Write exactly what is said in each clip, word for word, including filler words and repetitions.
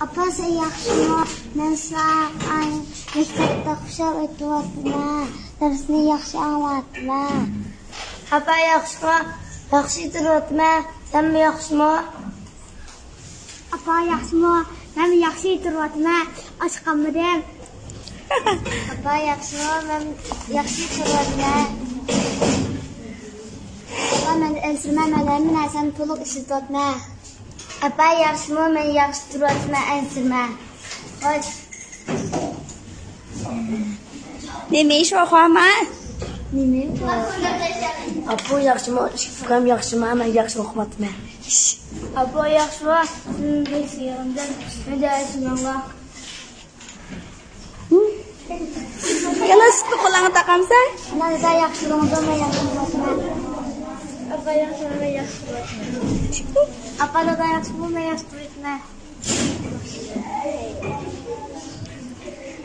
ئاپا، سەن ياخشىمۇ؟ مەن ساڭا مەكتەپتە خۇشال ئۆتۈۋاتىمەن، دەرسنى ياخشى ئاڭلاۋاتىمەن. ئاپا، ياخشىمۇ؟ ياخشى تۇرۇۋاتىمەن، سەنمۇ ياخشىمۇ؟ ئاپا، ياخشىمۇ؟ مەن ياخشى تۇرۇۋاتىمەن، ئاچ قالمىدىم. ئاپا، ياخشىمۇ؟ مەن ياخشى تۇرۇۋاتىمەن. ئاپا، مەن ئەنسىرىمە، مەن ھەممە نەرسەمنى تولۇق ئىشلىتىۋاتىمەن. ئاپا، ياخشىمۇ؟ مەن ياخشى تۇرۇۋاتىمەن، ئەنسىرىمە. خوش. نېمە ئىش بار، خۇمار؟ نېمە ئىش بار؟ ئاپا، ياخشىمۇ؟ ئۇكام ياخشىمۇ؟ مەن ياخشى ئوقۇۋاتىمەن. ئاپا، ياخشىمۇ؟ سىزنىڭ بىر سىيىڭىزدىن مەندە ئەنسىرىمەڭلار. يەنە سۈتنى قولۇڭغا تاقامسەن؟ ئانا، دادا ياخشى تۇرۇڭدۇ، مەن ياخشى تۇرۇۋاتىمەن. ئاپا، ياخشىمۇ؟ مەن ياخشى تۇرۇۋاتىمەن. ئاپا، دادا ياخشىمۇ؟ مەن ياخشى تۇرۇۋاتىمەن.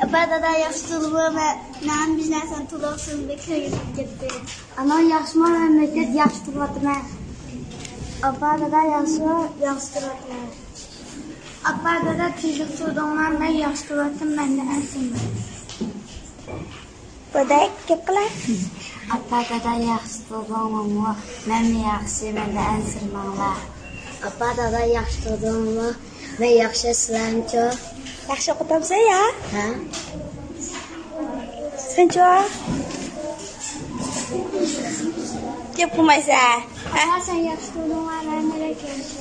ئاپا، دادا ياخشى تۇردىمۇ؟ مەن، مەن بىر نەرسىنى تولۇقسىز بەك كۆڭلۈم كەتتى. ئانا، ياخشىمۇ؟ مەن مەكتەپتە ياخشى تۇرۇۋاتىمەن. ئاپا، دادا ياخشىمۇ؟ ياخشى تۇرۇۋاتىمەن. ئاپا، دادا تىنچلىق تۇردۇڭلار؟ مەن ياخشى تۇرۇۋاتىمەن، مەندىن ئەنسىرىمەڭ. بۇدەك گەپ قىلە. ئاپا، دادا ياخشى تۇردۇڭلارمۇ؟ مەنمۇ ياخشى، مەندىن ئەنسىرىمەڭلار. ئاپا، دادا ياخشى تۇردۇڭلارمۇ؟ مەن ياخشى، سىلەرچۇ؟ ياخشى ئوقۇتامسەن يا؟ ھە؟ سەنچۇ؟ گەپ قىلمايسەن. ئانا، سەن ياخشى تۇردۇڭما؟ مەن بەك ياخشى.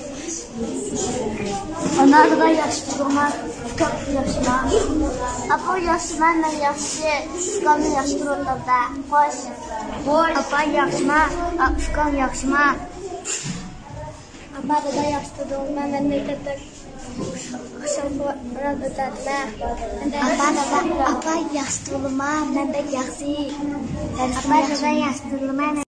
ئانا، دادا ياخشى تۇردۇڭما؟ ئۇكام ياخشىما؟ ئاپا، ياخشىمەن، مەن ياخشى. ئۇكاممۇ ياخشى تۇرۇۋاتىدۇ. خوش. خوش. ئاپا، ياخشىما؟ ئا، ئۇكام ياخشىما؟ ئاپا، دادا ياخشى تۇردۇڭما؟ مەن مەكتەپتە خۇشال-خۇرام ئۆتەتتىم. ئاپا، دادا، ئاپا، ياخشى تۇردۇڭما؟ مەن بەك ياخشى. ئاپا، دادا ياخشى تۇردۇڭما؟